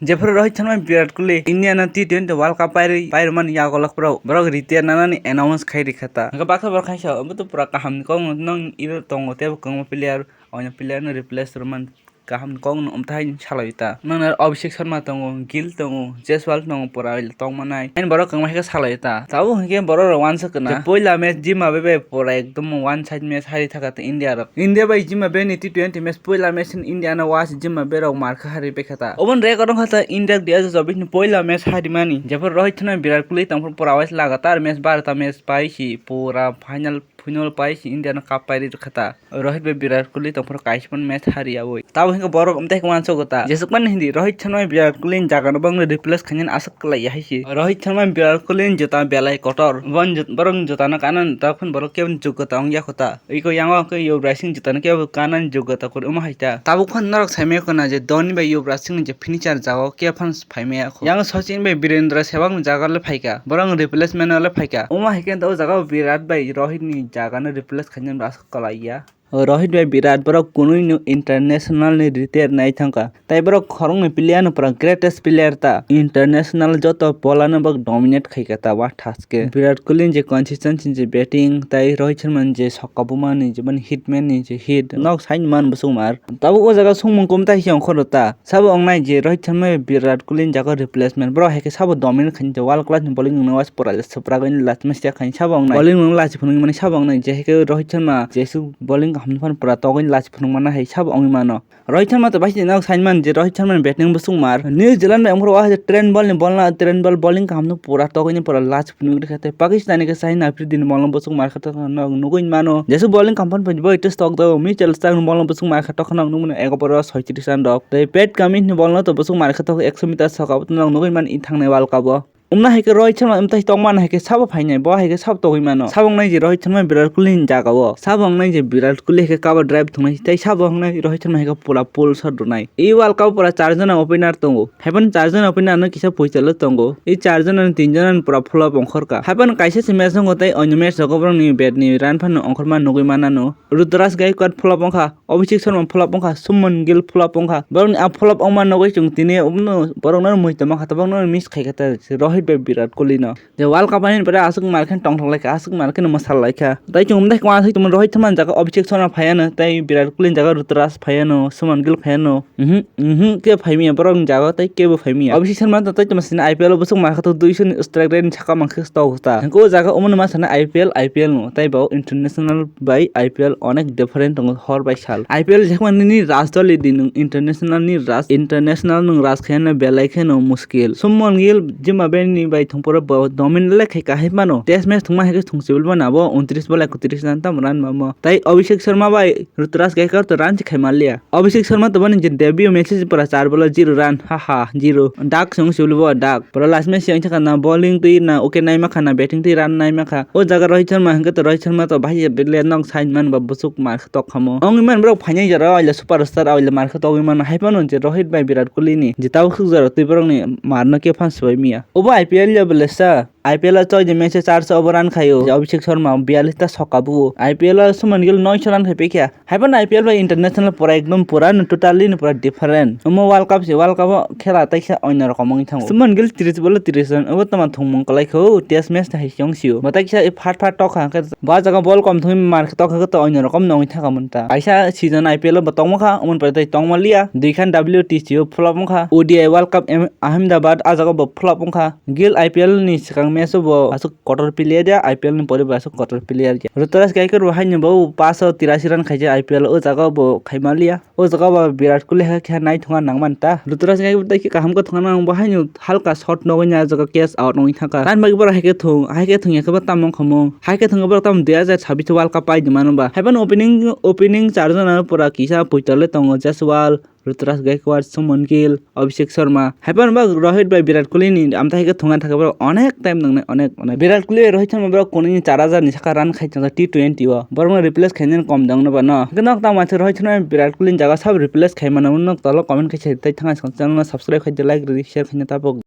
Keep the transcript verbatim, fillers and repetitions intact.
Jephuru Rohit Sharma, Virat Kohli India no T twenty World Cup pairwi, pairwmani yago lok borok, borok retire nanani announce khai rikha ta. Hwnkhe baksa borok khaisa, obo to pura kaham ni kok no, nong iro tongo teibo kwbangma player, oino player no replace rwmani kaham ni kok no omthai salai ta. Nang Abhishek Sharma tongo, Gill tongo, Jaiswal tongo, pura tongmanai. Ani borok kwbangma khe salai ta. Tabuk hwnkhe borok rok uansuk kwna. Je puila match Zimbabwe bai pura ekdom one side match hari thaka ta India rok. India bai Zimbabwe ni T twenty match puila match in India no watch Zimbabwe rok mar kha hari bekha ta. Oboni record wngkha ta India dui hajar chobbish ni puila match harimani. Jephuru Rohit Sharma, Virat Kohli tongphuru pura wais lagatar match barota match pai si pura final, final pai si India no cup pairwi rwkha ta. Rohit bai Virat Kohli tongphuru kaisa phano match hariyawi. Tabuk hwnkhe borok omtwi khe uansukgo ta. Jesukmani hindi Rohit Sharma Virat Kohli ni jaga no bangno replace khainani aswk kwlaiya hai se. Rohit Sharma Virat Kohli ni juta belai kotor. Bon jut-, borok ni juta no kanani tabuk phano borok kebo ni jogota wngya kho ta. Iko yango hwnkhe Yuvraj Singh juta no kebo kanani jogota kwrwi omo hai ta. Tabuk phano norok saimaya khwna je Dhoni bai Yuvraj Singh ni je finisher jaga o kebo phano phaimaya kho. Yang Sachin bai Virendra Sehwag ni jaga le phaikha. Borok ni replacement o le phaikha. Omo hai khe o jaga o Virat bai Rohit ni jaga no replace khainani aswk kwlaiya. Rohit bai Virat borok kunui no international ni retire nai thangkha. Tai borok khoroknwi player no pura greatest player ta. International joto bola no borok dominate khaikha ta wa thaske. Virat Kohli ni je consistency je batting tai Rohit Sharma ni je sokka buma ni je mani hitman ni je hit nok saini man bosong mar. Tabuk o jaga songmung kom tai se ongkhorlo ta. Sabo wngnai je Rohit Sharma bai Virat Kohli ni jaga replacement. Borok hai khe sabo dominate khainai je world class ni bowling wngna was pura le swprak wngni last match ya khainai sabo wngnai. Bowling wngna lachi phunukmani sabo wngnai je hai khe Rohit Sharma jesuk bowling kaham ni phano pura togwini lachi phunukmana hai sabo wngwi mano. Rohit Sharma to baisini nok saimani je Rohit Sharma ni batting bosong mar. New Zealand bai ongkhorok o hai je Trent Boult ni ball na, Trent Boult bowling kaham no pura togwini pura lachi phunukgwi rikha tei Pakistan ni khe Shaheen Afridi ni ball no bosong mar kha tongkha nok nugwi mano. Jesuk bowling kaham phano phaidi bo ito stok do Mitchell Starc ni ball no bosong mar kha tongkha nok nugwi mano ego boro soitrish run rok. Tei Pat Cummins ni ball no to bosong mar kha tongkha ekso meter sok abo to nok nugwi mano i thangnai World Cup o. Wngna hai khe Rohit Sharma wngtai tongmani hai khe sabo phainai, bo hai khe sabo togwi mano. Sabo wngnai je Rohit Sharma Virat Kohli ni jaga o. Sabo wngnai je Virat Kohli hai khe cover drive thwngnai, tei sabo wngnai Rohit Sharma hai khe pura pull shot rwnai. I World Cup o pura char jona opener tongo. Haiphano char jona opener no kisa poichalo tongo. I char jona ni tin jona ni pura flop ongkhorkha. Haiphano kaisa se match wngo tei onyo match rogo borokni bat ni run phano ongkhorma nugwi manano. Ruturaj Gaikwad flop wngkha, Abhishek Sharma flop wngkha, Shubman Gill flop wngkha. Borokni a flop wngma nugwi chwng tini borokno muitu mankha, borokno miss khaikha ta Rohit bai Virat Kohli no. Je World Cup ani pore aswk mar khe tongthok laikha, aswk mar khe mwsal laikha. Tai chwng umdai kwma aswk tongmani Rohit Sharma ni jaga Abhishek Sharma phaiya no, tai Virat Kohli ni jaga Ruturaj phaiya no, Shubman Gill phaiya no. Mhm, mhm, kebo phaimiya borok ni jaga tai kebo phaimiya. Abhishek Sharma to tai tamo sini I P L o bwswk mar kha to duiso ni strike rate ni saka mankhe tok ta. Hwnkhe o jaga omono ma sana I P L, I P L no tai bo international bai I P L onek different tongo hor bai sal. I P L jekma nini raj dol di nwng international ni raj, international nwng raj khayana belai kheno muskil. Shubman Gill Zimbabwe ni bai thwngphuru bo dominate le khai kahai mano. Test match thwngma hai khe thwngsibilbo nabo untris ball ekotris run tamo run mamo. Tai Abhishek Sharma bai Ruturaj Gaikwad to run se khai manliya. Abhishek Sharma to boni je debut match se pura char ball o zero run, ha ha, zero. Dak se wng sibili bo dak. Pura last match se wng sakha na bowling twi na okay nai makha na batting twi run nai makha. O jaga Rohit Sharma hwnkhe to Rohit Sharma to bahai je bele nok side man ba bwswk mar khe tok khamo. Wngwi man borok phainai jora o le superstar o le mar khe togwi mano. Hai phano je Rohit bai Virat Kohli ni je tabuk swk jora twi borok ni mar no khe phan swbai miya. Obo I P L ya bele sa. I P L o choi de match o charso over run khaio. Abhishek Sharma biyallis ta sokka buo. I P L o Shubman Gill noisho run khai pekha. Haiphano I P L bai international pura ekdom pura no totally no pura different. Omo World Cup se, World Cup o khela taisa oino rokom wngwi thango. Shubman Gill tris ball o tris run, obo tamo thwngmung kwlai kho, test match hai se wng sio. Bo taisa phat phat tokha hwnkhe, bo jaga ball kom thwngwi mar khe tokha khe to oino rokom no wngwi thangkha mun ta. Kaisa season I P L o bo tongma kha, omo ni pore tei tongma liya. Dui khan W T C o flop wngkha. O D I World Cup em-, Ahmedabad, ah jaga bo flop wngkha. Gill I P L ni swkang match o bo aswk kotor player ya, I P L ni pore bo aswk kotor player ya. Ruturaj Gaikwad bo haino bo paanch sho tirashi run khaijak I P L o, o jaga bo khai manliya. O jaga bo Virat Kohli hai khe nai thwngna nang man ta. Ruturaj Gaikwad tai khe kaham khe thwngna nang bo haino halka shot nugwi ya, o jaga catch out wngwi thangkha. Tamni bagwi borok hai khe thwng, hai khe thwngya khe bo tamo wngkha mo. Hai khe thwngwi borok tamo dui hajar sabbish World Cup pai di mano ba. Haiphano opening, opening char jona pura kisa poito le tongo, Jaiswal, Ruturaj Gaikwad, Shubman Gill, Abhishek Sharma. Haiphano ba Rohit bai Virat Kohli ni amtwi hai khe thwngna thangkhe borok onek time nangnai, onek, onek. Virat Kohli bai Rohit Sharma borok kunui ni char hajar ni saka run khai tongo T twenty o. Borok no replace khainani kom dong no ba no. Hwnkhe nok tamo masa Rohit Sharma bai Virat Kohli ni jaga sabo replace khai mano, nok tolo comment khai sai tei thangna channel no subscribe khai di, like rw di, share khai na tabuk.